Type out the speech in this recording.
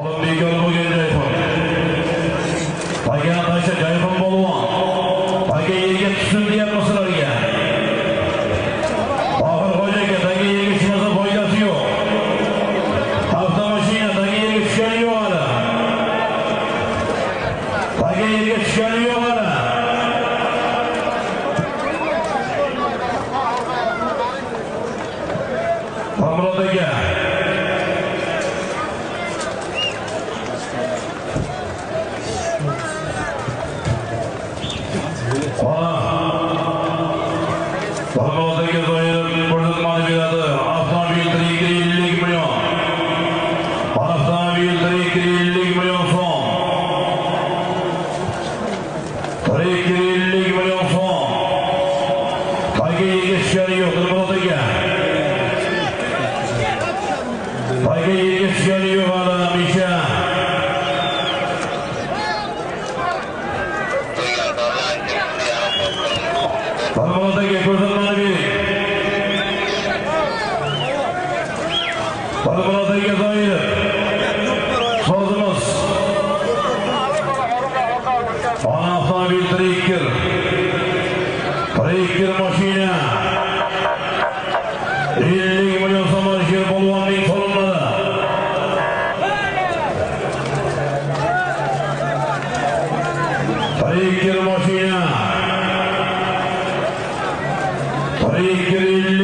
Olim bekor bo'lgan Jayhun. Takani tasha Jayhun polvon. Taka yerga tushsin deyapmiz sizlarga. Tohir Xo'ja aka taka yerga tushmasa foydasi yo'q. Avtomashina taka yerga tushgani yo'q hali. Taka yerga tushgani yo'q hali. Dilmurod aka. Dilmurod aka Zoirov ko'rsatmani beradi. Avtomobil 350 million. Avtomobil 350 million so'm. 350 million so'm. Taka yerga tushgani yo'q Dilmurod aka. Taka yerga tushgani yo'q hali hamisha. Dilmurod aka ko'rsatmani bering. Dilmurod aka Zoirov. So'zimiz. Ona avtomobil Tracker. Tracker mashina. 50 million so'm Alisher polvonning so'limlari. Tracker mashina. Tracker 50